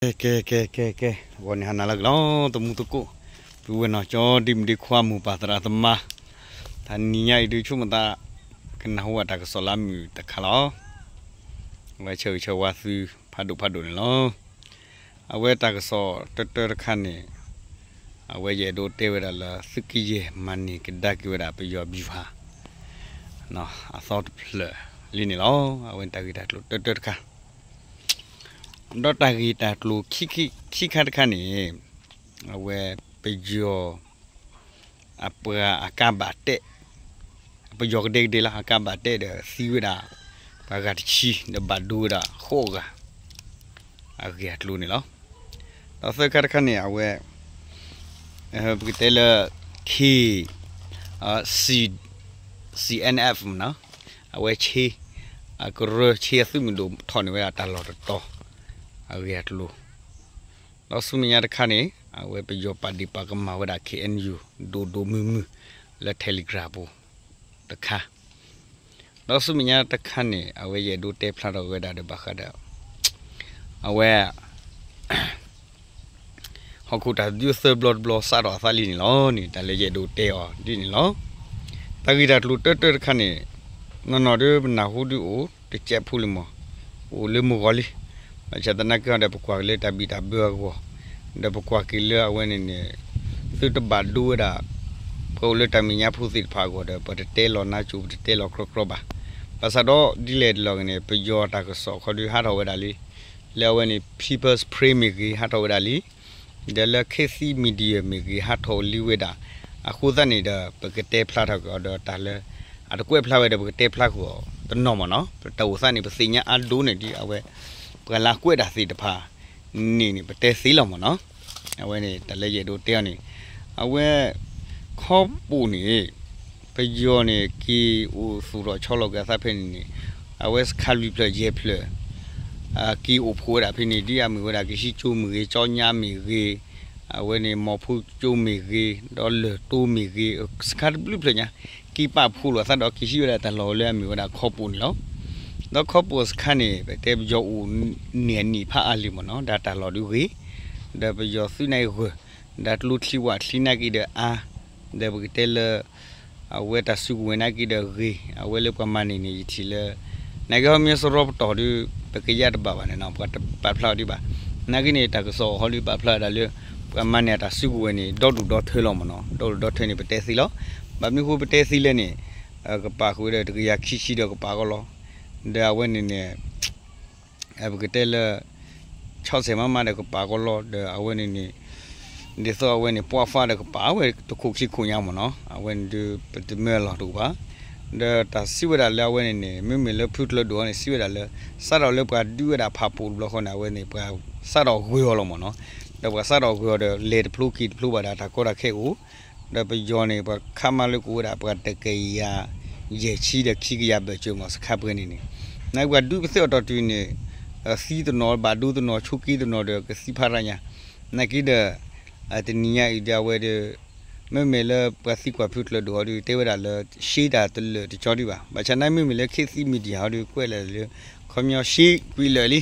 ကဲ ကဲ ကဲ ကဲ ကဲ, ဂီၤန့ၣ်ဟါနၤလၢအဂ့ၤလီၤ သမူသကိး, ပုၢ်ဝဲၢ်နီၢ်ကၠီ ဒံမုၣ်ဒံခွါ မိၢ်ပၢ်သရၣ်သမါ, တနံၤညါအံၤဒုးဆိကမိၣ်သး ကနၢ်ဟူဘၣ်တၢ်ကစီၣ်လၢအမုာ်တခါလီၤ. အဝဲဆၢဂ့ၤဆၢဝါသု ဖးဒိၣ်ဖးဒိၣ်န့ၣ်လီၤ. အဝဲတၢ်ကစီၣ်တၢတၢတခါန့ၣ် အဝဲယအဲၣ်ဒိးတဲဝဲဒၣ်လၢ သုးကယဲၢ်မၤန့ၢ်ကဒါက့ၤဝဲဒၣ်ပယီၤဘံၣ်ဖး အသီတဖျၢၣ်လံန့ၣ်လီၤ. အဝဲန့ၣ်တၢ်ဂ့ၢ်တၢ်ကျိၤတၢတၢတခါ, ဒီးတၢ်ဂ့ၢ်တၢ်ကျိၤခံခါတခါန့ၣ် အဝဲပယီၤ အပှၤအကါဘၣ်တဲာ်, ပယီၤကဒဲကဒဲလီၤ အကါဘၣ်တဲာ်ဒီးသံဝဲဒၣ် ပှၤဂၤတဆံ ဒီးဘၣ်ဒိဝဲဒၣ်ဃိးဂၤ အဂ့ၢ်အကျိၤန့ၣ်လီၤ. ဒီးသၢခါတခါန့ၣ် အဝဲ ပကတဲလၢ K, C, C N F မနီၤ, အဝဲဆ့ အကရၢဆ့အသုးမုၢ်ဒိၣ်ထီၣ်န့ၢ်ဝဲဒၣ်တၢ်လီၢ်တတီၤ အဂ့ၢ်အကျိၤ ဒီးဆူမဲာ်ညါတခါန့ၣ် အဝဲပယီၤပာ်ဒ့ၣ်ပာ်ကမၣ်ဝဲဒၣ် K N U ဒိၣ်ဒိၣ်မုၢ်မုၢ် လၢ Telegram ပူၤတခါ, ဒီးဆူမဲာ်ညါတခါန့ၣ် အဝဲယအဲၣ်ဒိးတဲဖျါထီၣ်ဝဲဒၣ်ဒီးဘၣ်ဃးဒီး အဝဲ ဟီၣ်ခိၣ်တၢ်ဒုးသၢဘျီတဘျီစးထီၣ်အသးလံန့ၣ်လီၤန့ၣ် တၢ်လၢယအဲၣ်ဒိးတဲအီၤဒ်န့ၣ်လီၤ. တၢ်ဂ့ၢ်တၢ်ကျိၤတၢတၢတခါန့ၣ် နီၢ်နီၢ်ဒီးပနၢ်ဟူဒုးအိၣ်တစဲးဖိလံမး, အိၣ်လၢမုၢ်ဂီၤလံ. ဘၣ်ဆၣ်သနာ်က့ဒီး ပကွၢ်က့ၤလၢတၢ်ဘံၣ်တၢ်ဘၢအဂီၢ်, ဒီးပကွၢ်က့ၤလၢအဝဲန့ၣ်န့ၣ် သုတဘၣ်ဒိဝဲဒၣ် ပှၤအိၣ်လၢတၢ်မဲာ်ညါဖိသ့ၣ်တဖၣ်အဂီၢ်ဒီး ပတတဲလီၤနါစိၤ ပတတဲလီၤကြီကြီဘၣ်. ဘၣ်ဆၣ်ဒီးဒ်လဲၣ်တလီၢ်ဂ့ၤန့ၣ် ပယီၤတၢ်ကစီၣ်ခီဒုးဟးထီၣ်ဝဲဒၣ်လံ, လၢအဝဲန့ၣ် People's Spring မ့ၢ်ဂ့ၤ ဟးထီၣ်ဝဲဒၣ်လံ, ဒီးလၢ ခေတ်သစ် Media မ့ၢ်ဂ့ၤ ဟးထီၣ်လံဝဲဒၣ်. အဃိသတးန့ၣ်ဒီး ပကတဲဖျါထီၣ်က့ၤအီၤဒီးတၢ်လၢ အတကွဲးဖျါဝဲဒီး ပကတဲဖျါဃုာ်အီၤတနီၤမးနီၤ. ပတၢ်အိၣ်သးန့ၣ် ပသ့ၣ်ညါအါဒိၣ်န့ၣ်ဒ်အဝဲ ပှၤလၢအကွဲးတၢ်သ့ၣ်တဖၣ်န့ၣ်န့ၣ် ပတဲသ့လီၤမးနီၤ. အဝဲန့ၣ် တၢ်လၢယအဲၣ်ဒိးတဲအီၤန့ၣ် အဝဲ ခီပူၤန့ၣ် ပယီၤန့ၣ် က့ၤအိၣ်သူၣ်ထီၣ်ဆီလီၤက့ၤအသးဖဲန့ၣ်န့ၣ် အဝဲစခါလွံၢ်ဖျၢၣ်ယဲၢ်ဖျၢၣ် က့ၤအိၣ်ဖှိၣ်ဝဲဒၣ်ဖဲန့ၣ် ဒ်အမ့ၢ်ဝဲဒၣ် ကဟံးကၠိမ့ၢ်ဂ့ၤ, ကၠီညါမ့ၢ်ဂ့ၤ, အဝဲန့ၣ် မီၤဖိကၠိမ့ၢ်ဂ့ၤ, ဒီးလၢၢ်တိမ့ၢ်ဂ့ၤ, စခါတဘျုးဖျၢၣ်ညါ က့ၤပာ်ဖှိၣ်လိာ်အသးဒီး က့ၤဟံးဝဲဒၣ်တၢ်လီၢ်လၢအမ့ၢ်ဝဲဒၣ်ခီပူၤန့ၣ်လီၤ. ဒီးခီပူၤစခါန့ၣ် ပတဲပယီၤအိၣ်န့ၢ်အနံၣ်ဖးအါလံမးနီၤ ဒီးတၢ်လီၢ်ဒုးဂ့ၤ, ဒီးပယီၤသုးန့ၣ်ဂၢၢ်, ဒီးကျိချံဝၣ်ချံနာ်က့ဒီးအါ, ဒီးပကတဲလၢ အဝဲတၢ်စုကဝဲၤနာ်က့ဒီးဂ့ၤ, အဝဲလၢပှၤမၤန့ၢ်န့ၣ် ယထံၣ်လၢ နာ်က့ဟီမ့ၢ်စရီပတီၢ်ဒုး ပကယၢ်တဘၣ်ဘၣ်န့ၣ်နီၤ ပှၤတပာ်ဖျါအီၤဒံးဘၣ်. နာ်က့န့ၣ် တၢ်ကစီၣ်အီၤဟီဒုးပာ်ဖျါဝဲဒၣ်လၢ ပှၤမၤန့ၢ်အတၢ်စုကဝဲၤန့ၣ် ဒီဒူၣ်ဒီထၢလီၤမးနီၤ ဒီဒူၣ်ဒီထၢန့ၣ် ပတဲသ့လီၤ. ဘၣ်မနုၤဃိပတဲသ့လဲၣ်န့ၣ် ကပာ်ဃုာ်ဝဲဒီးတကယၤခံဆံဒီးကပာ်ကီလီၤ. ဒီးအဝဲန့ၣ်န့ၣ် ပကတဲလၢ ဆီၣ်ဆဲးမးမးဒီးကပာ်ကီလီၤ ဒီးအဝဲန့ၣ်န့ၣ် ဒ်သိးအဝဲန့ၣ် ပှၢ်ဖးဒီးကပာ်ဝဲတခိၣ်ခံခိၣ်ညါမးနီၤ အဝဲန့ၣ်ဒုး ပတမၢလီၤတအိၣ်ဘၣ်. ဒီးတၢ်စံးဝဲဒၣ်လၢအဝဲန့ၣ်န့ၣ် မ့မ့ၢ်လၢဖုချၢဒိၣ်အီၤန့ၣ် စံးဝဲဒၣ်လၢ စးထီၣ်လၢပှၤဒုးဝဲဒၣ်ဖးပူၤတဘျီဃီန့ၣ် အဝဲန့ၣ် ပှၤစးထီၣ်ဂုာ်အီၤလီၤမးနီၤ. ဒီးပှၤစးထီၣ်ဂုာ်အီၤဒီး လဲၤတဖျိက့ၤတဖျိဘၣ်ဒီးတၢ်ကီတၢ်ခဲအိၣ် ဒီးပယီၤန့ၣ် ပှၤခးမးလၢကအိၣ်ဝဲဒၣ် ပှၤတကယၤယဲၢ်ဆံဒီးခံကယၤဘၣ်စၢၤမး စခါပှဲၤန့ၣ်န့ၣ် နာ်က့ပှၤဒုးပသ့အီၤတီၢ်တုၤန့ၣ် သံတနီၤ ဘၣ်ဒိတနီၤ ဆိးက့တနီၤဒီးကသံဖးရၣ်ညါ နာ်က့ဒီး တနံၤညါအံၤဒီးအဝဲဒီး မ့မ့ၢ်လၢပှၤသံကွၢ်ဖုချၢဒိၣ်အီၤဒီး တဲဝဲဒၣ်လၢ ရှ့တၢ်တလၢာ်တကၠီဒံးဘၣ်. ဘၣ်ဆၣ်နာ်မ့မ့ၢ်လၢ ခေတ်သစ် Media ဟီဒီး ကွဲးလၢာ်လၢ ခီပညီရှ့ကွံာ်လၢာ်လံ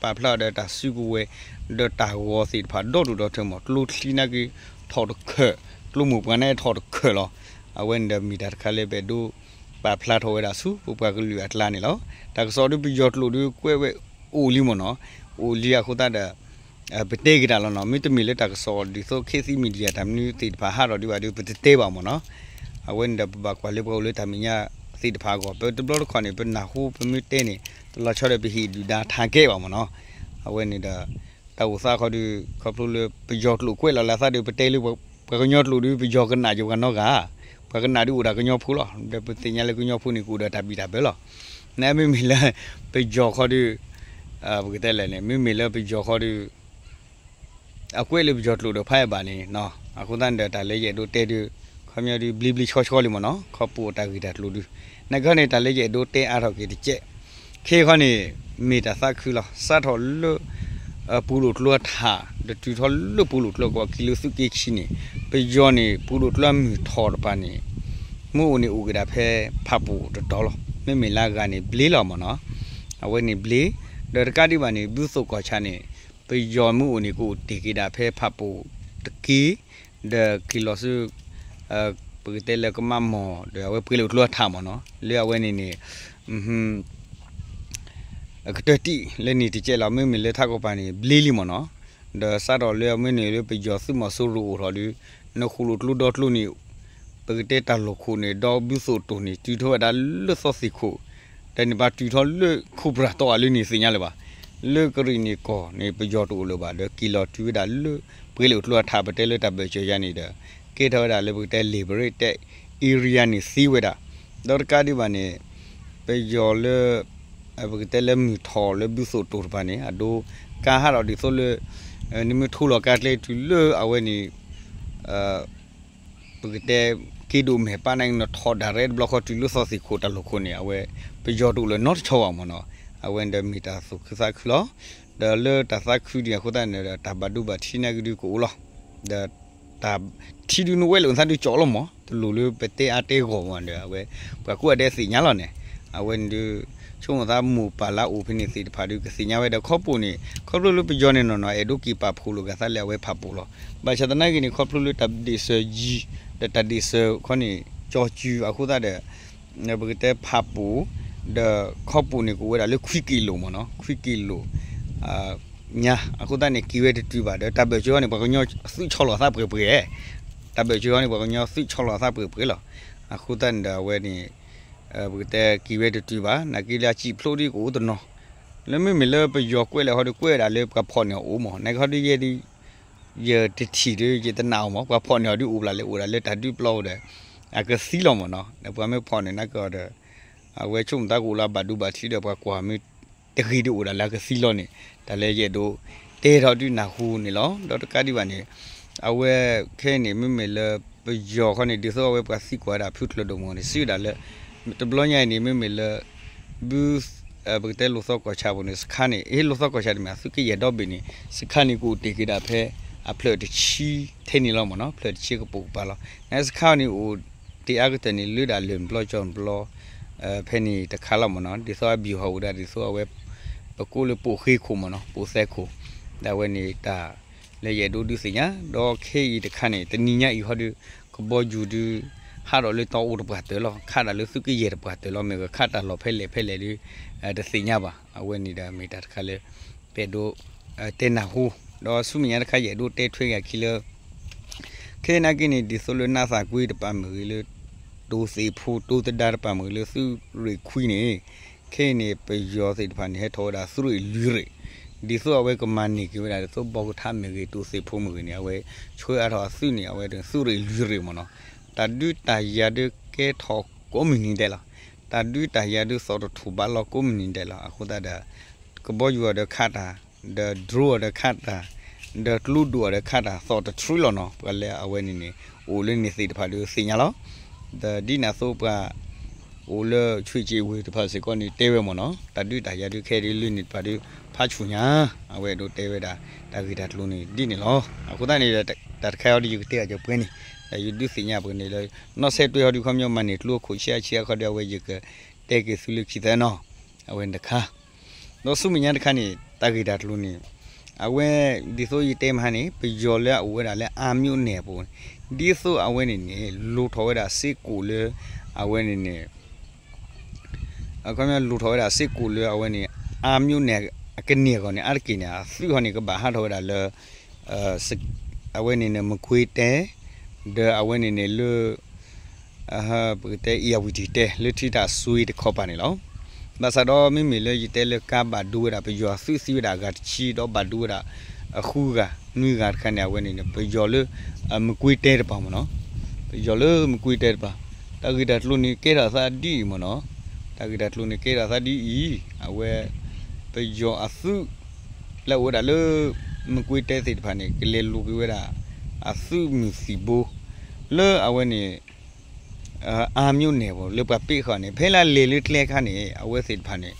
ပာ်ဖျါအီၤဒီးတၢ်စုကဝဲၤ ဒီးတၢ်ဂီၤသ့ၣ်တဖၣ်ဒီဒူၣ်ဒီထၢမး ကျိချံနာ်က့ထီၣ်တခၢၣ် ကျိမိၢ်ပှၢ်န့ၣ်ထီၣ်တခၢၣ်လီၤ. အဝဲန့ၣ်ဒီးမ့ၢ်တၢ်တခါလၢပအဲၣ်ဒိးပာ်ဖျါထီၣ်ဝဲဒၣ်ဆူ ပပှၤကလုာ်အကျါန့ၣ်လီၤ. တၢ်ကစီၣ်ဒီးပယီၤကျိာ်ဒီးကွဲးဝဲအိၣ်လံမးနီၤ အိၣ်လံအဃိသတးဒီး ပတဲက့ၤတၢ်လီၤနီၤ မ့တမ့ၢ်လၢတၢ်ကစီၣ်ဒ်သိး ခေတ်သစ် Media တၢ်မနုၤသ့ၣ်တဖၣ်ဟးထီၣ်ဒံးဘၣ်ဒီး ပတတဲဘၣ်မးနီၤ. အဝဲန့ၣ်ဒီးပဘၣ်ကွၢ်လၢပှၤအိၣ်လၢတၢ်မဲာ်ညါသ့ၣ်တဖၣ်အဂီၢ် ပတဘျီတခီၣ်န့ၣ် ပနၢ်ဟူပမ့ၢ်တဲန့ၣ် တလီၤဆီဒီးပဟ့ၣ်ဒုၣ်ဒါထးကဲဘၣ်မးနီၤ. အဝဲန့ၣ်ဒီး တၢ်အိၣ်သးခီဒီး ခီဖျိလၢပယီၤကျိာ်ကွဲးလီၤလၢအသးဒီး ပတဲလၢပှၤကညီကျိာ်ဒီး ပယီၤကနၣ်ယပှၤနီတဂၤ ပှၤကနၣ်ဒုးအိၣ်ဒၣ်ကညီဖိလီၤ. ဒီးပသ့ၣ်ညါလၢကညီဖိန့ၣ် ကအိၣ်ဒီးတၢ်ဘံၣ်တၢ်ဘၢလီၤ. နမ့မ့ၢ်လၢ ပယီၤခီဒီး ပကတဲလဲၣ်န့ၣ် မ့မ့ၢ်လၢပယီၤခီဒီး အကွဲးလၢပယီၤကျိာ်ဒီးဖးအဘၣ်န့ၣ် အဃိသတးန့ၣ်ဒီး တၢ်လၢယအဲၣ်ဒိးတဲဒီး ခီပညီဒီး ဘျ့ဘျ့ဆှီဆှီလံမးနီၤ ခီပူၤတၢ်ဂ့ၢ်တၢ်ကျိၤဒုး နာ်က့န့ၣ် တၢ်လၢယအဲၣ်ဒိးတဲအါထီၣ်က့ၤတကဲး ခဲအံၤခီန့ၣ် မ့ၢ်တၢ်သးခုလီၤ စးထီၣ်လၢ ပူၤလိာ်ကျိအထး ဒီးတုၤထီၣ်လၢပူၤလိာ်ကျိကီၢ်ခံလၢသုးက့ခံန့ၣ် ပယီၤန့ၣ် ပူၤလိာ်ကျိအမုၢ်ထီၣ်တပၤန့ၣ် မ့ၢ်အိၣ်န့ၣ်အိၣ်က့ၤဒၣ်ဖဲဖးပူၤတတီၤလီၤ. မ့မ့ၢ်လၢအဂၤန့ၣ် ဘျ့လီၤမးနီၤ အဝဲန့ၣ်ဘျ့ ဒီးတကးဒံးဘၣ်န့ၣ် ဘုသိၣ်ကီၢ်ဆၣ်န့ၣ် ပယီၤမ့ၢ်အိၣ်န့ၣ် ကအိၣ်တ့ၢ်က့ၤဒၣ်ဖဲဖးပိာ်တက့ၢ်, ဒီးက့ၤလီၤဆူ ပကတဲလၢကမၣ်မီၢ် ဒီးအဝဲပှဲၤလၢအကျိအထးမ့ၢ်နီၤ, လၢအဝဲန့ၣ်န့ၣ် ကတၢၢ်တံၢ်လၢန့ၣ်တကဲးလီၤ, မ့မ့ၢ်လၢထးကီၢ်ပၤန့ၣ် ဘျ့လံမ့ၢ်နီၤ, ဒီးစးထီၣ်လၢအမ့ၢ်န့ၣ်လၢပယီၤသုးမီၤစိရိၤအိၣ်ထီၣ်ဒီး နဃိၣ်လိာ်ကျိဒီကျိန့ၣ် ပကတဲတၢ်လီၢ်ခိၣ်န့ၣ် ဒီးဘုသိၣ်တိၢ်န့ၣ် တုၤထီၣ်ဝဲဒၣ်လၢသီသ့ၣ်ခိၣ်, ဒီးန့ၣ်ပှၤတုၤထီၣ်လၢခိၣ်ပြၢ်တီအလၢန့ၣ်သ့ၣ်ညါလၢၤဘၣ်, လၢကရံၣ်နံၣ်ကီၢ်န့ၣ် ပယီၤတအိၣ်လၢၤဘၣ်, ဒီးက့ၤလီၤတုၤဝဲဒၣ်လၢ ပှဲၤလၢအကျိအထး ပတဲလၢတၢ်ဘၢၣ်စၢၤယၤန့ၣ်ဒီး ကဲထီၣ်ဝဲဒၣ်လၢပကတဲ liberate area န့ၣ်သ့ဝဲဒၣ်, ဒီးတကးဒံးဘၣ်န့ၣ် ပယီၤလၢ ပကတဲလၢမုၢ်ထီၣ်လၢဘုသိၣ်တိၢ်တဖၣ်န့ၣ် အဒိ ကါဟးထီၣ်ဒ်သိးလၢ နမ့ၢ်ထိလီၤကါကျဲတုၤလၢအဝဲန့ၣ် ပကတဲ က့ဒိၣ်မဲာ်ပၢ်န့ၣ် နထီၣ်ဒၣ်ရဲတဘျီဃီတုၤလၢသီသ့ၣ်ခိၣ်တၢ်လီၢ်ခိၣ်န့ၣ် အဝဲ ပယီၤတအိၣ်လၢၤနီတဆီဘၣ်မ့ၢ်နီၤ, အဝဲန့ၣ်ဒီးမ့ၢ်တၢ်သူၣ်ခုသးခုလီၤ, ဒီးလၢတၢ်သးခုဒံးအဃိသတးန့ၣ်ဒီး တၢ်ဘၣ်ဒိဘၣ်ထံးနာ်က့ဒုးကအိၣ်လီၤ, ဒီး တၢ်ထံဒုးနဝဲလၢာ်သးဒုးကၠီလီၤမး တလိၣ်လၢပတဲအါတဲဂီၢ်မးဒီး အဝဲ ပှၤကိးဂၤဒဲးသ့ၣ်ညါလီၤန့ၣ်, အဝဲန့ၣ်ဒုး ဆိကမိၣ်သးမိၢ်ပၢ်လၢအအိၣ်ဖဲန့ၣ်သ့ၣ်တဖၣ်ဒုးကသ့ၣ်ညါဝဲဒီးခီဖျိန့ၣ် ခီဖျိလၢပယီၤန့ၣ်နီၢ်နီၢ် အဲၣ်ဒိးက့ၤပာ်ဖှိၣ်လိာ်က့ၤသးလၢအဝဲဖးပိာ်လီၤ, ဘၣ်ဆၣ်သနာ်က့န့ၣ် ခီဖျိလၢတၢ်ဒ့ၣ်စၢၤယံၤ ဒီးတၢ်ဒ့ၣ်စၢၤခီန့ၣ် ကၠီစုၤအဃိသတးဒီး ပကတဲဖးပိာ် ဒီးခီပိာ်န့ၣ်ကအိၣ်ဝဲဒၣ်လၢခွံကံလိၣ်မ့ၢ်နီၤ ခွံကံလိၣ် ညါ အဃိသတးန့ၣ် က့ၤဝဲတတုၤဘၣ်ဒီး တၢ်ဘၢၣ်စၢၤဃီန့ၣ် ပှၤကညီသုးဆီလီၤသးပှဲၤပှဲၤ, တၢ်ဘၢၣ်စၢၤဃီန့ၣ် ပှၤကညီသုးဆီလီၤသးပှဲၤပှဲၤလီၤ, အဃိသတးန့ၣ်ဒီးအဝဲန့ၣ် ပကတဲက့ၤဝဲတတုၤဘၣ် နာ်က့လၢအစံာ်ဖျိဒ်ကအိၣ်တနီၤ, လၢမ့မ့ၢ်လၢပယီၤကွဲးလဲၣ်ဟီဒုးကွဲးဝဲဒၣ်လၢပှၤဖီၣ်န့ၢ်အီၤအိၣ်မး နာ်က့ဟီဒုးယဲဒုး ယတထံၣ်ဒီး ယတနာ်အီၤမး ပှၤဖီၣ်န့ၢ်အီၤဒုးအိၣ်ဘျးလၢအိၣ်ဒၣ်လၢတၢ်ဒုးပျီအိၣ်ဒီး အကသံလီၤမ့ၢ်နီၤ ဒီးပှၤမ့ၢ်ဖီၣ်န့ၢ်နာ်က့အီၤဒီး အဝဲဆိကမိၣ်သးကအိၣ်လၢအဘၣ်ဒိဘၣ်ထံးဒီး ပှၤကွၢ်မ့ၢ်တဂ့ၤဒုးအိၣ်ဒၣ်လၢအကသံလီၤန့ၣ် တၢ်လၢယအဲၣ်ဒိး တဲထီၣ်ဒုးနၢ်ဟူန့ၣ်လီၤ. ဒီးတကးဒံးဘၣ်န့ၣ် အဝဲခဲအံၤန့ၣ် မ့မ့ၢ်လၢပယီၤခီန့ၣ် ဒ်သိးအဝဲပှၤသံကွၢ်ဝဲဒၣ်ဖုချၢၣ်ဒိၣ်မးန့ၣ် စံးဝဲဒၣ်လၢ တဘျီညါအံၤန့ၣ် မ့မ့ၢ်လၢ ဘု ပကတဲလိာ်သီကီၢ်ဆၣ်ပူၤန့ၣ် စခါန့ၣ် ဟ့ၣ်လိာ်သီကီၢ်ဆၣ်တမ့ၢ် အသုးက့ယဲၢ်ဒီဘ့ၣ်န့ၣ် စခါန့ၣ်ကအိၣ်တ့ၢ်က့ၤဒၣ်ဖဲ အဖျၢၣ်တဆံထဲန့ၣ်လီၤမ့ၢ်နီၤ ဖျၢၣ်တဆံကပိာ်ကပၤလီၤ. နစခါန့ၣ်အိၣ်တ့ၢ်အါကတၢၢ်န့ၣ် လၢဒၣ်လၢၢ်တဘျီကၠီတဘျီ ဖဲန့ၣ်တခါလီၤမ့ၢ်နီၤ ဒ်သိးအဘံၣ်ဟီၣ်အိၣ်ဒၣ်ဒ်သိးအဝဲ ပကိးလၢပိာ်ဃ့ခိၣ်မ့ၢ်နီၤ ပိာ်သဲခိၣ် ဒီးအဝဲန့ၣ်တၢ် လၢယအဲၣ်ဒိးဒုးသ့ၣ်ညါ ဒီးခဲအံၤတခါန့ၣ် တနံၤညါအံၤဟီဒုး ကဘီယူၤဒုး ဟးထီၣ်လၢတီအိၣ်တပှၢ်တၢၢ်လီၤ ခးဒၣ်လၢသုးက့ယဲၢ်တပှၢ်တၢၢ်လီၤ မ့ၢ်ဂ့ၤခးတၢ်လီၢ်ဖဲလဲၣ်ဖဲလဲၣ်ဒုး တသ့ၣ်ညါဘၣ် အဝဲန့ၣ်ဒီးမ့ၢ်တၢ်တခါလၢ ပအဲၣ်ဒိး တဲနၢ်ဟူ ဒီးဆူမဲာ်ညါတခါယအဲၣ်ဒိးတဲထွဲက့ၤအခံလၢ ခဲအံၤနာ်က့န့ၣ် ဒ်သိးလၢနးသးကွ့တပၤမ့ၢ်ဂ့ၤလၢ တိၤသ့ၣ်ဖိတိၤသဒါတပၤမ့ၢ်ဂ့ၤလၢသုးရ့ၣ်ခွံန့ၣ် ခဲအံၤန့ၣ် ပယီၤသ့ၣ်တဖၣ်န့ၣ် ဟဲထီၣ်ဝဲဒၣ်သုးရ့ၣ်လွံၢ်ရ့ၣ် ဒ်သိးအဝဲကမၤန့ၢ်က့ၤဝဲဒၣ် ဒ်သိးဘီကထါမ့ၢ်ဂ့ၤ တိၤသ့ၣ်ဖိမ့ၢ်ဂ့ၤန့ၣ် အဝဲဆှၢအါထီၣ်အသုးန့ၣ် အဝဲသုးရ့ၣ်လွံၢ်ရ့ၣ်မ့ၢ်နီၤ တၢ်ဒုးတၢ်ယၤဒုးကဲထီၣ်ကိးမုၢ်နံၤဒဲးလီၤ. တၢ်ဒုးတၢ်ယၤဒုးသီၣ်တထူၣ်ဘးလီၤကိးမုၢ်နံၤဒဲးလီၤ. အဃိသတးဒီး ကဘီယူၤအီၤဒီးခးတၢ် ဒီး drone အီၤဒီးခးတၢ် ဒီးကျိဒိၣ်အီၤဒီးခးတၢ် သီၣ်တထြူလီၤနီၤ ပှၤလၢအဝဲန့ၣ်န့ၣ် အိၣ်လၢန့ၣ်သ့ၣ်တဖၣ်ဒုးသ့ၣ်ညါလီၤ. ဒီးဒ်န့ၣ်အသိးပှၤ အိၣ်လၢ ဆွေစင်ဝေ တဖၣ်စ့ၢ်ကီးန့ၣ် တဲဝဲမ့ၢ်နီၤ တၢ်ဒုးတၢ်ယၤဒုးခဲအံၤဒုးလၢန့ၣ်တဖၣ်ဒုး ဖးဆူၣ်ညါ အဝဲအဲၣ်ဒိးတဲဝဲဒၣ် တၢ်ဂ့ၢ်တၢ်ကျိၤန့ၣ်ဒ်န့ၣ်လီၤ. အဃိသတးန့ၣ်ဒီး တၢ်တခါအံၤဒုးယကတဲအီၤကပှဲၤန့ၣ် ဒီးယဒုးသ့ၣ်ညါပှဲၤန့ၣ်လၢ နီၢ်ဆဲးတွဲဟီဒုးခီပညီမၤန့ၢ်ကျိခိၣ်ဆံးအဆံးအခီဒုး အဝဲယကတဲက့ၤသုလၢခံသၢနီၤ အဝဲန့ၣ်တခါ ဒီးဆူမဲာ်ညါတခါန့ၣ် တၢ်ဂ့ၢ်တၢ်ကျိၤန့ၣ် အဝဲ ဒ်သိးယတဲမဟါန့ၣ် ပယီၤလၢအအိၣ်ဝဲဒၣ်လၢအါမျိးနဲၣ်အပူၤန့ၣ် ဒ်သိးအဝဲန့ၣ်န့ၣ် လူၤထီၣ်ဝဲဒၣ်စ့ၢ်ကီးလၢ အဝဲန့ၣ်န့ၣ် အခီပညီလူၤထီၣ်ဝဲဒၣ်စ့ၢ်ကီးလၢအဝဲန့ၣ် အါမျိးနဲၣ် အကန့ၢ်အဂီၢ်န့ၣ် အါတက့ၢ်န့ၣ် အသုးဟီန့ၣ် ကဘၣ်ဟးထီၣ်ဝဲဒၣ်လၢ အဝဲန့ၣ်န့ၣ် မကွ့ၤတဲ ဒီးအဝဲန့ၣ်န့ၣ်လၢ ပကတဲ အ့ၣ်ယၣ်ဝတံၣ်တဲ လၢထံတၢ်စွ့တခီပၤန့ၣ်လီၤ. ဘၣ်ဆၣ်ဒီးမ့မ့ၢ်လၢယတဲလၢကါဘၣ်ဒိဝဲဒၣ် ပယီၤအသုးသံဝဲဒၣ်အဂၤတဆံ ဒီးဘၣ်ဒိဝဲဒၣ် အဃုဂၤ နွံဂၤတခါန့ၣ် အဝဲန့ၣ်န့ၣ် ပယီၤလၢ မကွ့ၤတဲတပၤမ့ၢ်နီၤ ပယီၤလၢမကွ့ၤတဲတပၤ တၢ်ဂ့ၢ်တၢ်ကျိၤန့ၣ်ကဲထီၣ်အသးဒ်အံၤမ့ၢ်နီၤ တၢ်ဂ့ၢ်တၢ်ကျိၤန့ၣ်ကဲထီၣ်အသးဒ်အံၤ အဝဲ ပယီၤအသုး လၢအအိၣ်ဝဲဒၣ်လၢ မကွ့ၤတဲသ့ၣ်တဖၣ်န့ၣ် ကလဲၤလူၤက့ၤဝဲဒၣ် အသုးမုၢ်သံၣ်ဘိ လၢအဝဲန့ၣ် အါမျိးနဲၣ်ပူၤ လၢပှၤပ့ၣ်ဃာ်န့ၣ် ဖဲလၢလဲၤလၢကျဲခါန့ၣ် အဝဲသ့ၣ်တဖၣ်န့ၣ်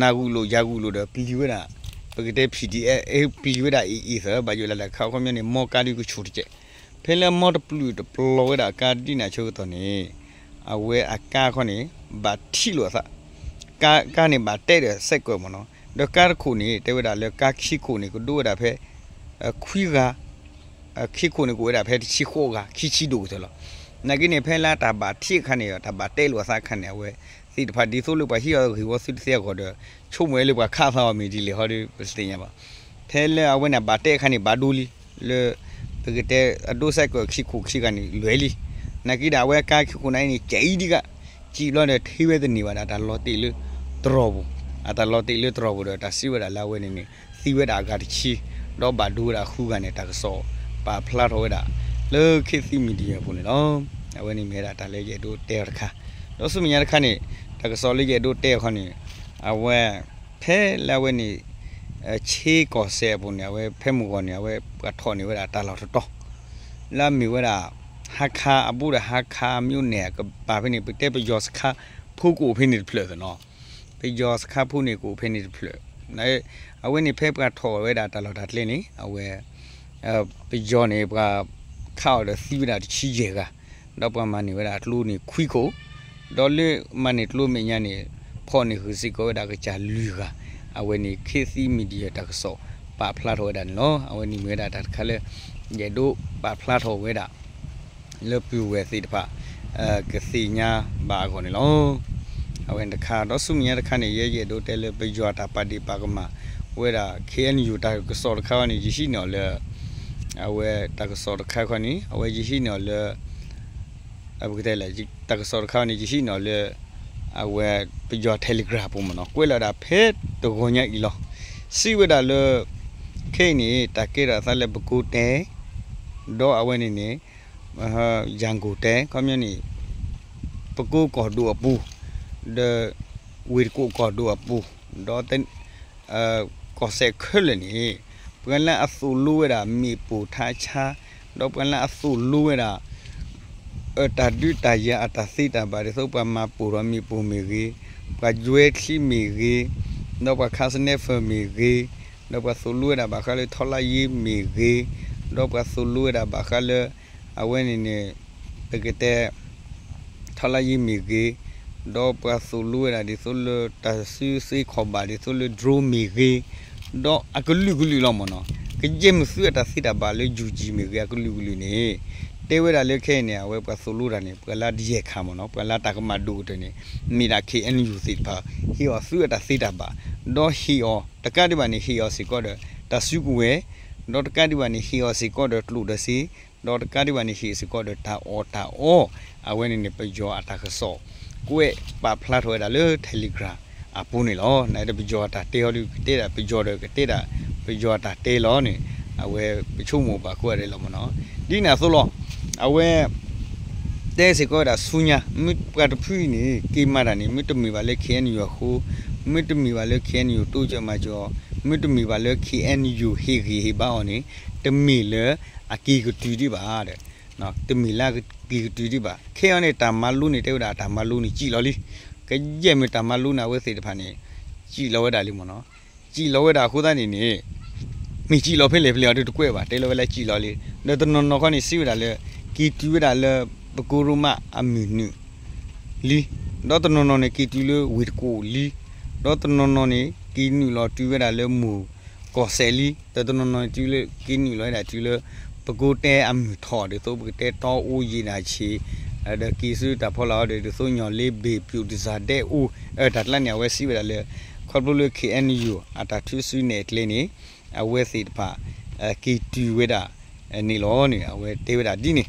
နၤဂုာ်လိာ်ယၤဂုာ်လိာ်ဒီးပျံၤဝဲဒၣ် ပကတဲ PDF ပျံၤဝဲဒၣ်အံၤအံၤသၢ ဘၣ်ယိၣ်လၢ်လၢ်ခါခီပညီန့ၣ် မ်ကါဒုးကဆူၣ်တကဲး ဖဲလၢမ်တပျုာ်တပျီၤဝဲဒၣ်ကါဒ်န့ၣ်အဆၢကတီၢ်န့ၣ် အဝဲအကါခီန့ၣ် ဘၣ်ထံၣ်လိာ်အသး ကါန့ၣ်ဘၣ်တဲဒီးစဲးကၢးမ့ၢ်နီၤ ဒီးကါတခိၣ်န့ၣ် တဲဝဲဒၣ်လၢကါခံခိၣ်န့ၣ် ကဒိၣ်ဝဲဒၣ်ဖဲ ခွံဂၤ, ခံခိၣ်န့ၣ်ကအိၣ်ဝဲဒၣ်ဖဲတဆံဃိးဂၤ ခံဆံဒိၣ်ကတၢၢ်လီၤ. နာ်က့န့ၣ် ဖဲလၢတၢ်ဘၣ်ထံးအခါန့ၣ်ဒီး တၢ်ဘၣ်တဲလိာ်အသးအခါန့ၣ် အဝဲသ့ၣ်တဖၣ်ဒ်သိးလၢပှၤဟံးအီၤဂ့ၢ်ဝီသုတသ့အဂီၢ်ဒီး ဆိကမိၣ်ဝဲလၢပှၤခးသးအီၤမ့ၢ်ဒ်လဲၣ်ဟီဒီး ပတသ့ၣ်ညါဘၣ်. ဖဲလၢအဝဲန့ၣ်ဘၣ်တဲအခါန့ၣ် ဘၣ်ဒိလံ လၢ ပကတဲအဒိစဲးကၢးခံခိၣ်ခံဂၤန့ၣ် လွဲၢ်လံ. နာ်က့ဒီး အဝဲကါခံခိၣ်န့ၣ်အံၤန့ၣ် ကဲအံၤဒံးဂၤ စံးဘျီဒီး ထံဝဲတန့ၢ်ဘၣ်ဒီး တၢ်လီၤတ့ၢ်လၢတြီၤပူၤ, အတၢ်လီၤတ့ၢ်လၢတြီၤပူၤဒီး တၢ်စံးဝဲဒၣ်လၢအဝဲန့ၣ်န့ၣ် သံဝဲဒၣ်အဂၤတဆံ, ဒီးဘၣ်ဒိဝဲဒၣ်ဃုဂၤန့ၣ် တၢ်ကစီၣ်ပာ်ဖျါထီၣ်ဝဲဒၣ် လၢ ခေတ်သစ် Media အပူၤန့ၣ်လီၤ. အဝဲန့ၣ်မ့ၢ်ဝဲဒၣ်တၢ်လၢယအဲၣ်ဒိးတဲအီၤတခါ, ဒီးဆူမဲာ်ညါတခါန့ၣ် တၢ်ကစီၣ်လၢယအဲၣ်ဒိးတဲအခီန့ၣ် အဝဲ ဖဲလၢအဝဲန့ၣ် ဆ့ကီၢ်စဲၣ်အပူၤန့ၣ် အဝဲဖဲမုၢ်ဂီၤန့ၣ် အဝဲပှၤထီၣ်န့ၢ်ဝဲဒၣ်တၢ်လီၢ်တတီၤ လၢအမ့ၢ်ဝဲဒၣ် ဟါခါအဘူးဒီး ဟါခါအမၠိၣ်န့ၣ် အကပၤဖဲန့ၣ် ပတဲပယီၤစခါဖိကအိၣ်ဖဲန့ၣ်တဖျၢၣ်သနီၤ, ပယီၤစခါဖိန့ၣ်ကအိၣ်ဖဲန့ၣ်တဖျၢၣ်, အဝဲန့ၣ်ဖဲပှၤထီၣ်ဝဲဒၣ်တၢ်လီၢ်တၢ်ကျဲန့ၣ် အဝဲ ပယီၤန့ၣ် ပှၤခးအီၤဒီးသံဝဲဒၣ်တဆံယဲၢ်ဂၤ, ဒီးပှၤမၤန့ၢ်ဝဲဒၣ်ကျိန့ၣ်ခွံခိၣ်, ဒီးလၢမၤန့ၢ်ကျိမဲာ်ညါန့ၣ် ဖီၣ်န့ၢ်ဃုာ်စ့ၢ်ကီးဝဲဒၣ်ကစၢ်လွံၢ်ဂၤ, အဝဲန့ၣ် ခေတ်သစ် Media တၢ်ကစီၣ်ပာ်ဖျါထီၣ်ဝဲဒၣ်န့ၣ်လီၤ. အဝဲန့ၣ်မ့ၢ်ဝဲဒၣ်တၢ်တခါလၢ ယအဲၣ်ဒိးပာ်ဖျါထီၣ်ဝဲဒၣ် လၢပုၢ်ဝဲၢ်သ့ၣ်တဖၣ် ကသ့ၣ်ညါဘၣ်အဂီၢ်န့ၣ်လီၤ. အဝဲန့ၣ်တခါ ဒီးဆူမဲာ်ညါတခါန့ၣ် ယဲယအဲၣ်ဒိးတဲလၢ ပယီၤတၢ်ပာ်ဒ့ၣ်ပာ်ကမၣ်ဝဲဒၣ် KNU တၢ်ကစီၣ်တခါန့ၣ် ယဟံးန့ၢ်အီၤလၢ အဝဲတၢ်ကစီၣ်တခါခီန့ၣ် အဝဲယဟံးန့ၢ်အီၤလၢ ပကတဲလဲၣ် တၢ်ကစီၣ်တခါန့ၣ် ယဟံးန့ၢ်အီၤလၢ အဝဲပယီၤ Telegram ပူၤမ့ၢ်နီၤ ကွဲးလီၤဒၣ်ဖဲတဂီၤညါအံၤလီၤ. စံးဝဲဒၣ်လၢ ခဲအံၤန့ၣ် တၢ်ကဲထီၣ်အသးလၢပကိးတဲ ဒီးအဝဲန့ၣ်န့ၣ် ယၤကိၣ်တဲ ခီပညီန့ၣ် ပကိးကီၢ်ဒိၣ်အပူၤ ဒီး ဝ့ၢ်တကူၣ်ကီၢ်ဒိၣ်အပူၤ ဒီး ကီၢ်စဲၣ်ခဲလၢာ်န့ၣ် ပှၤလၢအသိၣ်လိဝဲဒၣ်မ့ၣ်ပိၢ်ထးဆါ ဒီးပှၤလၢအသိၣ်လိဝဲဒၣ် တၢ်ဒုးတၢ်ယၤအတၢ်သ့တၢ်ဘၣ်ဒ်သိး ပှၤမၤပိၢ်ထီၣ်မ့ၣ်ပိၢ်မ့ၢ်ဂ့ၤ, ပှၤယွဲချံမ့ၢ်ဂ့ၤ, ဒီးပှၤခးစနဲဖၢၣ်မ့ၢ်ဂ့ၤ, ဒီးပှၤသိၣ်လိဝဲဒၣ်ဘၣ်ဃးလၢထီလါယ့မ့ၢ်ဂ့ၤ, ဒီးပှၤသိၣ်လိဝဲဒၣ်ဘၣ်ဃးလၢ အဝဲန့ၣ်န့ၣ် ပကတဲ ထီလါယ့မ့ၢ်ဂ့ၤ, ဒီးပှၤသိၣ်လိဝဲဒၣ်ဒ်သိးလၢတၢ်စုသ့ခီၣ်ဘၣ် ဒ်သိးလၢ drone မ့ၢ်ဂ့ၤ, ဒီးအကလုာ်ကလုာ်လီၤမ့ၢ်နီၤ, ကယဲၢ်မုၢ်သုအတၢ်သ့တၢ်ဘၣ်လၢ ယူၣ်ကၠံ မ့ၢ်ဂ့ၤ အကလုာ်ကလုာ်န့ၣ် တဲဝဲဒၣ်လၢခဲအံၤန့ၣ် အဝဲပှၤသိၣ်လိတၢ်န့ၣ် ပှၤလၢတယဲၢ်ခါမ့ၢ်နီၤ ပှၤလၢတၢ်ကမၣ်ဒိၣ်ကတၢၢ်န့ၣ် မ့ၢ်ဒၣ် KNU သ့ၣ်တဖၣ် ဟ့ၣ်အီၤသုအတၢ်သ့တၢ်ဘၣ်, ဒီးဟ့ၣ်အီၤ တကးဒံးဘၣ်န့ၣ် ဟ့ၣ်အီၤစ့ၢ်ကီးဒီး တၢ်စုကဝဲၤ, ဒီးတကးဒံးဘၣ်န့ၣ် ဟ့ၣ်အီၤစ့ၢ်ကီးဒီးကျိၣ်ဒီးစ့ ဒီးတကးဒံးဘၣ်န့ၣ် ဟ့ၣ်စ့ၢ်ကီးဒီးတၢ်အီၣ်တၢ်အီ, အဝဲန့ၣ်န့ၣ် ပယီၤအတၢ်ကစီၣ် ကွဲးပာ်ဖျါထီၣ်ဝဲဒၣ်လၢ Telegram အပူၤန့ၣ်လီၤ. နဒၣ်ပယီၤအတၢ်တဲဟီဒီး ကတဲဒၣ်ပယီၤဒီး ကတဲဒၣ်ပယီၤအတၢ်တဲလီၤန့ၣ် အဝဲပဆိကမိၣ်ဘၣ်ကိးဂၤဒဲးလီၤမ့ၢ်နီၤ. ဒ်န့ၣ်အသိးလီၤ. အဝဲ တဲစ့ၢ်ကီးဝဲဒၣ်ဆူညါ မ့ၢ်ပှၤတဖုအံၤန့ၣ် က့ၤမၤတၢ်န့ၣ် မ့ၢ်တမ့ၢ်ဘၣ်လၢ KNU အဃိ, မ့ၢ်တမ့ၢ်ဘၣ်လၢ KNU တိစၢၤမၤစၢၤအီၤ, မ့ၢ်တမ့ၢ်ဘၣ်လၢ KNU ဟ့ၣ်ဂံၢ်ဟ့ၣ်ဘါအီၤန့ၣ် တမ့ၢ်လၢအက့ၤကတုၤဒံးဘၣ်ဒီး တမ့ၢ်လၢအက့ၤကတုၤဒံးဘၣ်. ခဲအံၤန့ၣ် တၢ်မၤလိန့ၣ် တဲဝဲဒၣ်တၢ်မၤလိန့ၣ် စံၣ်လီၤလံ. ကယဲၢ်မ့ၢ်တၢ်မၤလိန့ၣ် အဝဲသ့ၣ်တဖၣ်န့ၣ် စံၣ်လီၤဝဲဒၣ်လံမ့ၢ်နီၤ. စံၣ်လီၤဝဲဒၣ်အဃိသတးန့ၣ်န့ၣ် မ့ၢ်စံၣ်လီၤဖဲလဲၣ်ဖဲလဲၣ်အီၤဒီးတကွဲးဘၣ် တဲလီၤဝဲလၢစံၣ်လီၤလံ. ဒီးတနီၤနီၤခီန့ၣ် စံးဝဲဒၣ်လၢ က့ၤတုၤဝဲဒၣ်လၢ ပကိးရိမးအမုၢ်နုာ်လံ. ဒီးတနီၤနီၤန့ၣ် က့ၤတုၤလၢဝ့ၢ်တကူၣ်လံ. ဒီးတနီၤနီၤန့ၣ် က့ၤနုာ်လီၤတုၤဝဲဒၣ်လၢမိၢ်ကီၢ်စဲၣ်လံ. ဒီးတနီၤနီၤန့ၣ်တုၤလၢ က့ၤနုာ်လီၤဝဲဒၣ်တုၤလၢ ပကိးတဲအမုၢ်ထီၣ် ဒ်သိးပကတဲတီအိၣ်ယံာ်နၢ်ဆံး ဒီးက့ၤဆူတၢ်ဖီလာ်အီၤဒီး ဒ်သိးညီၣ်လ့ဘ့ၣ်ပျိးတစၢ်ဒဲအိၣ် တၢ်ကျါန့ၣ် အဝဲစံးဝဲဒၣ်လၢ ခီဖျိလၢ KNU အတၢ်ထုးစုနဲၣ်ကျဲန့ၣ် အဝဲသ့ၣ်တဖၣ် က့ၤတုၤဝဲဒၣ်န့ၣ်လီၤန့ၣ် အဝဲတဲဝဲဒၣ်ဒ်န့ၣ်.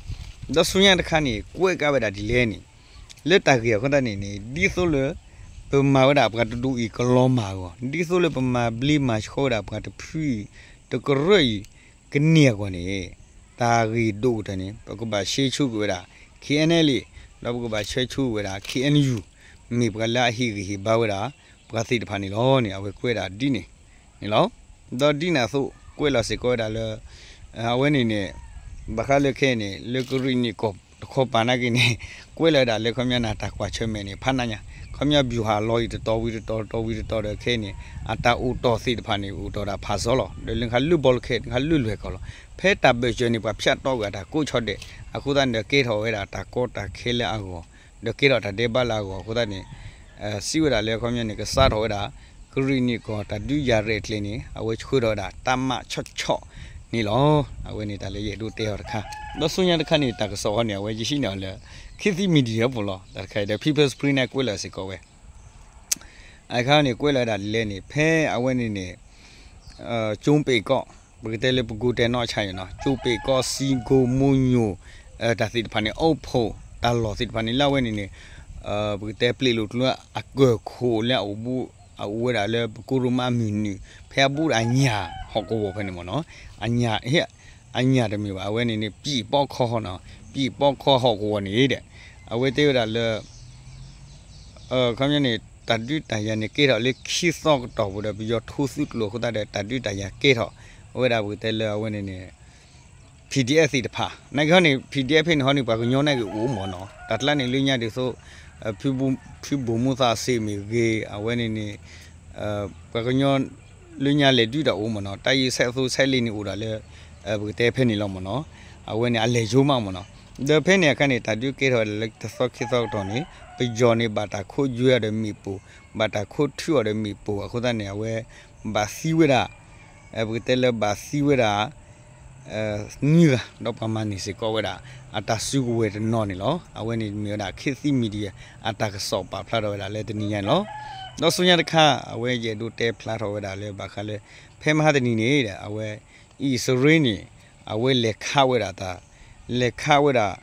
ဒီးဆူညါတခါန့ၣ် ကွဲးကးဝဲဒၣ်ဒ်လဲၣ်န့ၣ် လၢတၢ်ဂ့ၢ်အဃိသတးန့ၣ်န့ၣ် ဒ်သိးလၢ ပမၤဝဲဒၣ်ပှၤတဒူၣ်အံၤကလီၤမၢ်အဂီၢ် ဒ်သိးလၢပမၤဘျ့မၤဆှီဝဲဒၣ်ပှၤတဖုအံၤ တကရၢအံၤ ကန့ၢ်အဂီၢ်န့ၣ် တၢ်ဂ့ၢ်ဒိၣ်ကတၢၢ်န့ၣ် ပကဘၣ်ဆဲးဆိက့ၤဝဲဒၣ် KNLA ဒီးပကဘၣ်ဆဲးဆိက့ၤဝဲဒၣ် KNU မ့ၢ်ပှၤလၢအဟ့ၣ်ဂံၢ်ဟ့ၣ်ဘါဝဲဒၣ် ပှၤသ့ၣ်တဖၣ်န့ၣ်လီၤန့ၣ် အဝဲကွဲးဒၣ်ဒ်န့ၣ်န့ၣ်လီၤ. ဒီးဒ်န့ၣ်အသိး ကွဲးလီၤစ့ၢ်ကီးဝဲဒၣ်လၢ အဝဲန့ၣ်န့ၣ် ဘၣ်ဃးလၢခဲအံၤန့ၣ် လၢကရံၣ်နံၣ်ကီၢ်တခီပၤနာ်က့န့ၣ် ကွဲးလီၤဝဲဒၣ်လၢခီပညီန့ၣ် တၢ်ကွၢ်ဆၢၣ်မဲာ်န့ၣ် ဖးနးညါ ခီပညီ ဗျူဟာ လီၤအံၤတတီၤဝံၤတတီၤ တတီၤဝံၤတတီၤဒီးခဲအံၤန့ၣ် အတၢ်အိၣ်တီၢ်သ့ၣ်တဖၣ်န့ၣ် အိၣ်တီၢ်ဒၣ်ဖးစၢၤလီၤ. ဒီးလၢခါလၢဘီလၢခဲ ခါလၢလွဲၢ်ကီၢ်လီၤ. ဖဲတၢ်ဘၢၣ်စၢၤန့ၣ် ပှၤဖၠးတီဂ့ၤတၢ်ကိးဆီဒဲး အဃိသတးန့ၣ်ဒီးကဲထီၣ်ဝဲဒၣ်တၢ်ကီတၢ်ခဲလၢအဂီၢ် ဒီးကဲထီၣ်တၢ်ဒဲးဘးလၢအဂီၢ်အဃိသတးန့ၣ် စံးဝဲဒၣ်လၢခီပညီန့ၣ် ကစးထီၣ်ဝဲဒၣ် ကရံၣ်နံၣ်ကီၢ်တၢ်ဒုးယၤရဲၣ်ကျဲၤန့ၣ် အဝဲဆှၢထီၣ်ဝဲဒၣ် တပ်မ ခြောက်ခြောက် န့ၣ်လီၤ. အဝဲန့ၣ်တၢ်လၢယအဲၣ်ဒိးတဲအီၤတခါ, ဒီးဆူညါတခါန့ၣ် တၢ်ကစီၣ်အံၤန့ၣ် အဝဲယဟံးန့ၢ်အီၤလၢ ခေတ်သစ် Media ပူၤလီၤ. တၢ်တခါအံၤဒီး People's Spring န့ၣ်ကွဲးလီၤစ့ၢ်ကီးဝဲ အခါန့ၣ် ကွဲးလီၤဝဲဒၣ်ဒ်လဲၣ်န့ၣ် ဖဲအဝဲန့ၣ်န့ၣ် ကၠိပ့ၤကီၢ် ပကတဲလၢပကိးတဲနီၢ်ဆါအံၤနီၤ ကၠိပ့ၤကီၢ် စံကိ မိညိၣ် တၢ်သ့ၣ်တဖၣ်န့ၣ် အိၣ်ဖှိၣ် တၢ်လီၢ်သ့ၣ်တဖၣ်န့ၣ် လၢအဝဲန့ၣ်န့ၣ် ပကတဲပျ့ၤလိာ်ကျိအကၢၢ်ခိၣ်လၢအအိၣ်ဘူး အအိၣ်ဝဲဒၣ်လၢပကိရိမးမုၢ်နုာ် ဖဲအဘူးဒီးအညၣ်ဟီၣ်ကဝီၤဖဲန့ၣ်မ့ၢ်နီၤ အညၣ် အညၣ်တမ့ၢ်ဘၣ် အဝဲန့ၣ်န့ၣ် ပံၣ်ပီခီနီၤ ပံၣ်ပီခီဟီၣ်ကဝီၤန့ၣ်ဒီး အဝဲတဲဝဲဒၣ်လၢ ခီပညီန့ၣ် တၢ်ဒုးတၢ်ယၤန့ၣ် ကဲထီၣ်လၢခံသီကတီၢ်ပူၤဒီး ပယီၤထိသုးကျိၤအဃိသတးဒီး တၢ်ဒုးတၢ်ယၤကဲထီၣ် အဝဲဒၣ်ပကတဲလၢအဝဲန့ၣ်န့ၣ် PDF သ့ၣ်တဖၣ် နာ်က့ဟီန့ၣ် PDF ဖဲန့ၣ်ဟီန့ၣ် ပှၤကညီနာ်က့အိၣ်မ့ၢ်နီၤ တၢ်ကျါန့ၣ်လၢညါဒ်သိး ဖုဘိၣ်မူသးစ့ၣ်မ့ၢ်ဂ့ၤ အဝဲန့ၣ်န့ၣ် ပှၤကညီ လၢညါလဲၤဒုးတၢ်အိၣ်မ့ၢ်နီၤ တၢ်အံၤဆဲးသိဆဲးလ့န့ၣ်အိၣ်ဒၣ်လၢ ပကတဲဖဲန့ၣ်လီၤမ့ၢ်နီၤ အဝဲန့ၣ်အလဲၤယိမးမ့ၢ်နီၤ ဒီးဖဲန့ၣ်အခါန့ၣ် တၢ်ဒုးကဲထီၣ်ဝဲဒၣ်လၢတသီခံသီကတီၢ်န့ၣ် ပယီၤန့ၣ် ဘၣ်တၢ်ခိးယွဲအီၤဒီးမ့ၣ်ပိၢ် ဘၣ်တၢ်ခိးထုးအီၤဒီးမ့ၣ်ပိၢ်အဃိသတးန့ၣ် အဝဲ ဘၣ်သံဝဲဒၣ် ပကတဲလၢဘၣ်သံဝဲဒၣ် နွံဂၤ ဒီးပှၤမၤန့ၢ်စ့ၢ်ကီးဝဲဒၣ် အတၢ်စုကဝဲၤတနီၤန့ၣ်လီၤ. အဝဲန့ၣ်မ့ၢ်ဝဲဒၣ် ခေတ်သစ် Media အတၢ်ကစီၣ်ပာ်ဖျါထီၣ်ဝဲဒၣ်လၢတနံၤညါန့ၣ်လီၤ. ဒီးဆူညါတခါ အဝဲယအဲၣ်ဒိးတဲဖျါထီၣ်ဝဲဒၣ်လၢဘၣ်ဃးလၢ ဖဲမဟါတနံၤန့ၣ် အဝဲ အံၣ်စရ့လးန့ၣ် အဝဲလဲၤခးဝဲဒၣ်တၢ် လဲၤခးဝဲဒၣ်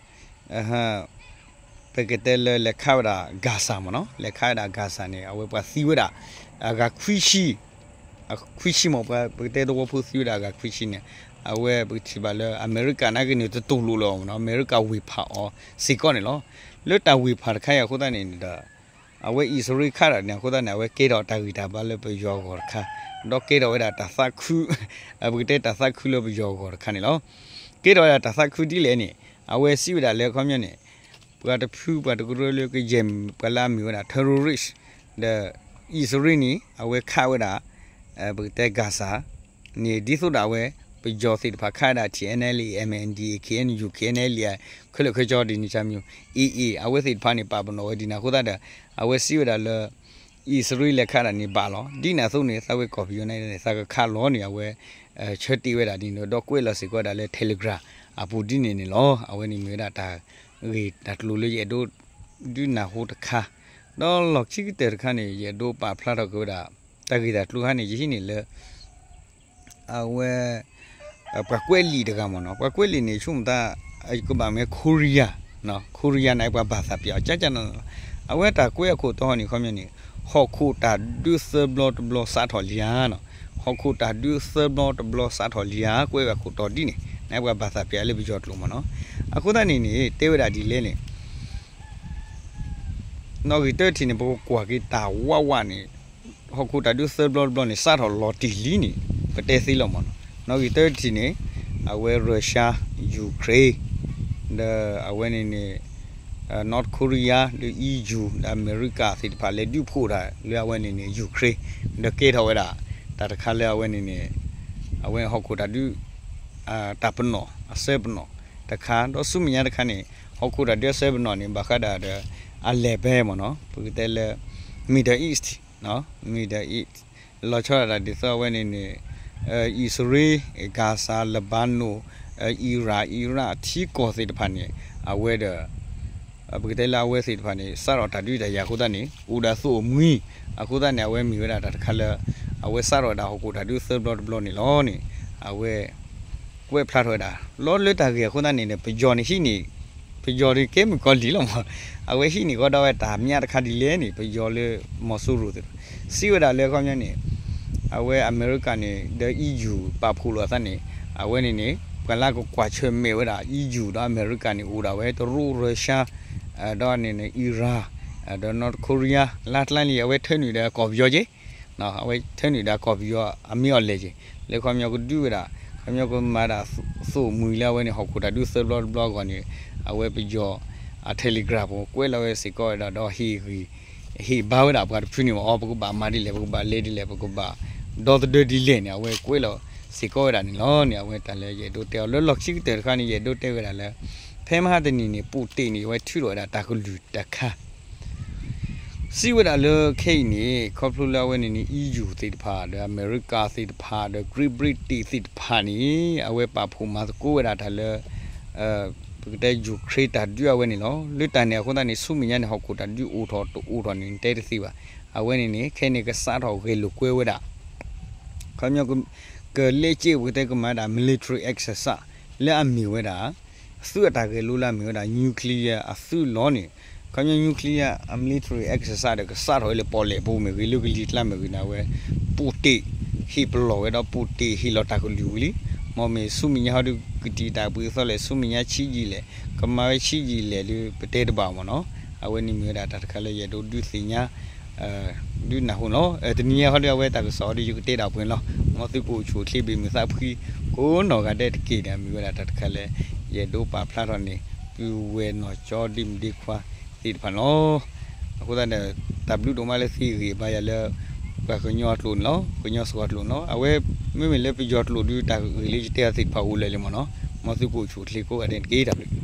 ပကတဲလၢလဲၤခးဝဲဒၣ် Gaza မ့ၢ်နီၤ လဲၤခးဝဲဒၣ် Gaza န့ၣ် အဝဲပှၤသံဝဲဒၣ် အဂၤခွံဆံ ခွံဆံမ့ၢ် ပှၤပကတဲသဝီဖိသံဝဲဒၣ်အဂၤခွံဆံန့ၣ် အဝဲပကထံၣ်ဘၣ်လၢအမဲရကၤနာ်က့န့ၣ် တတူၢ်လိာ်လၢၤအီၤမ့ၢ်နီၤ အမဲရကၤဝ့ၢ်ဖးအီၤစ့ၢ်ကီးန့ၣ်လီၤ. လၢတၢ်ဝ့ၢ်ဖးတခါအံၤအဃိသတးန့ၣ်ဒီး အဝဲအံၣ်စရ့လးခးဒၣ်န့ၣ်အဃိသတးန့ၣ် အဝဲကဲထီၣ်တၢ်ဂံၢ်တၢ်ဘါလၢပယီၤအဂီၢ်တခါ ဒီးကဲထီၣ်ဝဲဒၣ်တၢ်သးခု ပကတဲတၢ်သးခုလၢပယီၤအဂီၢ်တခါန့ၣ်လီၤ. ကဲထီၣ်ဝဲဒၣ်တၢ်သးခုဒ်လဲၣ်န့ၣ် အဝဲစံးဝဲဒၣ်လၢအခီပညီန့ၣ် ပှၤတဖုပှၤတကရၢလၢကယဲၢ်ပှၤလၢအမ့ၢ်ဝဲဒၣ် terrorist ဒီး အံၣ်စရ့လးန့ၣ် အဝဲခးဝဲဒၣ် ပကတဲ Gaza န့ၣ် ဒ်သိးဒီးအဝဲ ပယီၤသ့ၣ်တဖၣ်ခးဝဲဒၣ် T N L A, M N D A, K N U, K N L A ခဲလၢာ်ခဲဆ့ဒ်န့ၣ် တၢ်မံၤ A A အဝဲသ့ၣ်တဖၣ်န့ၣ် ပာ်ပနီၣ်ဝဲဒ်န့ၣ်အဃိသတးဒီး အဝဲစံးဝဲဒၣ်လၢ အံၣ်စရ့လးလဲၤခးဒၣ်န့ၣ်ဘၣ်လီၤ. ဒ်န့ၣ်အသိးန့ၣ် သးဝဲကီၢ်ပယီၤန့ၣ် သးကခးလီၤန့ၣ် အဝဲ ဆၢတ့ၢ်ဝဲဒၣ်ဒ်န့ၣ် ဒီးကွဲးလီၤစ့ၢ်ကီးဝဲဒၣ်လၢ Telegram အပူၤဒ်န့ၣ်န့ၣ်လီၤ. အဝဲန့ၣ်မ့ၢ်ဝဲဒၣ်တၢ်ဂ့ၢ်တၢ်ကျိၤလၢယအဲၣ်ဒိးဒုးနၢ်ဟူတခါ ဒီးလီၢ်ခံကတၢၢ်တခါန့ၣ် ယအဲၣ်ဒိးပာ်ဖျါထီၣ်က့ၤဝဲဒၣ် တၢ်ဂ့ၢ်တၢ်ကျိၤတခါန့ၣ် ယဟံးန့ၢ်လၢ အဝဲ ပှၤကွဲးလံာ်တဂၤမ့ၢ်နီၤ ပှၤကွဲးလံာ်န့ၣ် ဆိကမိၣ်တၢ် ယကဘၣ်မ့ၢ် Korea, Korea န့ၣ် ပှၤဘၣ်သးပျးအီၤ ကကန အဝဲတၢ်ကွဲးအခိၣ်တီဟီန့ၣ် ခီပညီန့ၣ် ဟီၣ်ခိၣ်တၢ်ဒုးသၢဘျီတဘျီစးထီၣ်လံဧါနီၤ, ဟီၣ်ခိၣ်တၢ်ဒုးသၢဘျီတဘျီစးထီၣ်လံဧါ ကွဲးဝဲအခိၣ်တီဒ်န့ၣ် န့ၣ်ပှၤဘၣ်သးပျးလၢပယီၤကျိာ်မ့ၢ်နီၤ, အဃိသတးန့ၣ်န့ၣ် တဲဝဲဒၣ်ဒ်လဲၣ်န့ၣ် နီၣ်ဂံၢ်တၢထံၣ်န့ၣ် ပကကွၢ်က့ၤတၢ်ဝးဝးန့ၣ် ဟီၣ်ခိၣ်တၢ်ဒုးသၢဘျီတဘျီန့ၣ် စးထီၣ်လီၤတံၢ်လံန့ၣ် ပတဲသ့လီၤမ့ၢ်နီၤ, နီၣ်ဂံၢ်တၢထံၣ်န့ၣ် အဝဲ Russia, Ukraine ဒီးအဝဲန့ၣ်န့ၣ် North Korea ဒီး E U ဒီးအမဲရကၤသ့ၣ်တဖၣ်လဲၤဒုးဖှိၣ်တၢ်လၢအဝဲန့ၣ်န့ၣ် Ukraine ဒီးကဲထီၣ်ဝဲဒၣ် တၢ်တခါလၢအဝဲန့ၣ်န့ၣ် အဝဲဟီၣ်ခိၣ်တၢ်ဒုး တၢ်ပနီၣ် အစၢပနီၣ်တခါ ဒီးဆူမဲာ်ညါတခါန့ၣ် ဟီၣ်ခိၣ်တၢ်ဒုးအစၢပနီၣ်န့ၣ် ဘၣ်ဃးဒၣ်ဒီး အလဲၤဘဲမ့ၢ်နီၤ ပကတဲလၢ Middle East, Middle East လီၤဆီဒၣ်တၢ်ဒ်သိးအဝဲန့ၣ်န့ၣ် အံၣ်စရ့လး, Gaza, Lebanon, Iran, Iraq ထံကီၢ်သ့ၣ်တဖၣ်န့ၣ် အဝဲဒီး ပကတဲလၢအဝဲသ့ၣ်တဖၣ်န့ၣ် စးထီၣ်တၢ်ဒုးတၢ်ယၤအဃိသတးန့ၣ် အိၣ်ဒီးအသိၣ်အမှံၤ အဃိသတးန့ၣ် အဝဲမ့ၢ်ဝဲဒၣ်တၢ်တခါလၢ အဝဲစးထီၣ်ဝဲဒၣ်ဟီၣ်ခိၣ်တၢ်ဒုးသၢဘျီတဘျီန့ၣ်လီၤန့ၣ် အဝဲ ကွဲးဖျါထီၣ်ဝဲဒၣ် လီၤလၢတၢ်ဂ့ၢ်အဃိသတးန့ၣ် ပယီၤန့ၣ်ဟံးန့ၢ် ပယီၤန့ၣ်ကဲမုၢ်ကီၤလံၤလီၤမး အဝဲဟံးန့ၢ်ကီးဒၣ်ဝဲတၢ်မျးတခါဒ်လဲၣ်န့ၣ် ပယီၤလၢမီၤစိရိၤသ့ၣ်တဖၣ် စံးဝဲဒၣ်လၢအခီပညီန့ၣ် အဝဲအမဲရကၤန့ၣ် ဒီး E U ပာ်ဖှိၣ်လိာ်အသးန့ၣ် အဝဲန့ၣ်န့ၣ် ပှၤလၢကကွၢ်ဆၢၣ်မဲာ်ဝဲဒၣ် E U ဒီးအမဲရကၤန့ၣ် အိၣ်ဒၣ်ဝဲတရူး Russia ဒီးန့ၣ်န့ၣ် Iran ဒီး North Korea လၢတၢ်န့ၣ် အဝဲထၢနုာ်ဒီးကီၢ်ပယီၤက့ အဝဲထၢနုာ်ဒီးကီၢ်ပယီၤအမ့ၢ်အီၤလဲၣ်က့ လၢခီပညီကဒုးဝဲဒၣ် ခီပညီကမၤဒၣ်သိၣ်မှံၤလၢအဝဲန့ၣ် ဟီၣ်ခိၣ်တၢ်ဒုးသၢဘျီတဘျီအဂီၢ်န့ၣ် အဝဲပယီၤ အ Telegram ပူၤ ကွဲးလီၤဝဲစ့ၢ်ကီးဝဲဒၣ်ဒီးဟ့ၣ်ဂံၢ် ဟ့ၣ်ဘါဝဲဒၣ်ပှၤတဖုန့ၣ်မး အီ ပကဘၣ်မၤဒ်လဲၣ် ပကဘၣ်လဲၤဒ်လဲၣ် ပကဘၣ်ဒီသဒၢဒ်လဲၣ်န့ၣ် အဝဲကွဲးလီၤစ့ၢ်ကီးဝဲဒၣ်န့ၣ်လီၤန့ၣ် အဝဲတၢ်လၢယအဲၣ်ဒိးတဲအီၤလၢလီၢ်ခံကတၢၢ်တခါန့ၣ် ယအဲၣ်ဒိးတဲဝဲဒၣ်လၢ ဖဲမဟါတနံၤန့ၣ် ပူၣ်တ့ၣ်န့ၣ် အဝဲထုးထီၣ်ဝဲဒၣ်တၢ်ကလုၢ်တခါ စံးဝဲဒၣ်လၢခဲအံၤန့ၣ် ခီဖျိလၢအဝဲန့ၣ်န့ၣ် EU သ့ၣ်တဖၣ် ဒီးအမဲရကၤသ့ၣ်တဖၣ် ဒီး Great Britain သ့ၣ်တဖၣ်န့ၣ် အဝဲပာ်ဖှိၣ်မၤသကိးဝဲဒၣ်တၢ်လၢ ပကတဲ Ukraine တၢ်ဒုးအဝဲန့ၣ်လီၤ. လၢတၢ်န့ၣ်အဃိသတးန့ၣ် ဆူမဲာ်ညါန့ၣ် ဟီၣ်ခိၣ်တၢ်ဒုးအိၣ်ထီၣ်တအိၣ်ထီၣ်န့ၣ် တဲတသ့ဘၣ်. အဝဲန့ၣ်န့ၣ် ခဲအံၤန့ၣ် ကစးထီၣ်ဂဲၤလိာ်ကွဲဝဲဒၣ် ခီပညီ ကလဲက့ၤပကတဲကမၤဒၣ် military exercise လၢအမ့ၢ်ဝဲဒၣ် သုးအတၢ်ဂဲၤလိလၢအမ့ၢ်ဝဲဒၣ် nuclear အသုးလီၤန့ၣ်, ခီပညီ nuclear အ military exercise ဒီးကစးထီၣ်ဝဲလၢပီၣ်လဲၣ်ပူၤမ့ၢ်ဂ့ၤ လၢကလံၤကျါမ့ၢ်ဂ့ၤန့ၣ် အဝဲ ပူၣ်တ့ၢ်ဟ့ၣ်ပလီၢ်ဝဲဒီး ပူၣ်တ့ၢ်ဟ့ၣ်လီၤတၢ်ကလုၢ်ဝံၤလံ. မ်မ့ၢ်ဆူမဲာ်ညါဟီဒီး ကတံာ်တၢ်ပှ့ၤသီလဲၣ် ဆူမဲာ်ညါဆံးယံာ်လဲၣ် ကမၤဝဲဆံးယံာ်လဲၣ်ဒီး ပတဲတဘၣ်မ့ၢ်နီၤ. အဝဲန့ၣ်မ့ၢ်ဝဲဒၣ်တၢ်တခါလၢယအဲၣ်ဒိးဒုးသ့ၣ်ညါ ဒုးနၢ်ဟူန့ၣ်လီၤ. တနံၤညါဟီဒီး အဝဲတၢ်ကစီၣ်ဟီဒီး ယကတဲဒၣ်ပှဲၤန့ၣ်လီၤ. မ်သုကအိၣ်ဆူၣ်အိၣ်ချ့ဘၣ်မုာ်သးဖှံ ကိးနီၢ်ဂၤဒဲးတက့ၢ်န့ၣ် မ့ၢ်ဝဲဒၣ်တၢ်တခါလၢ ယအဲၣ်ဒိးပာ်ဖျါထီၣ်န့ၣ် ပုၢ်ဝဲၢ်နီၢ်ကၠီဒ့မုၣ်ဒ့ခွါသ့ၣ်တဖၣ်န့ၣ်လီၤ. အဃိသတးန့ၣ် တၢ်ဘျုးဒိၣ်မးလၢသုဟ့ၣ်ဂံၢ်ဘါယၤလၢ ပှၤကညီကျိာ်န့ၣ်လီၤ, ကညီစှီၤကျိာ်န့ၣ်လီၤ. အဝဲ မ့မ့ၢ်လၢပယီၤကျိာ်ဒုး တၢ်ဂ့ၢ်လၢယတဲအီၤသ့ၣ်တဖၣ်အိၣ်လၢာ်လံမ့ၢ်နီၤ. မ်သုကအိၣ်ဆူၣ်အိၣ်ချ့ကိးဂၤဒဲးတက့ၢ်. တၢ်ဘျုး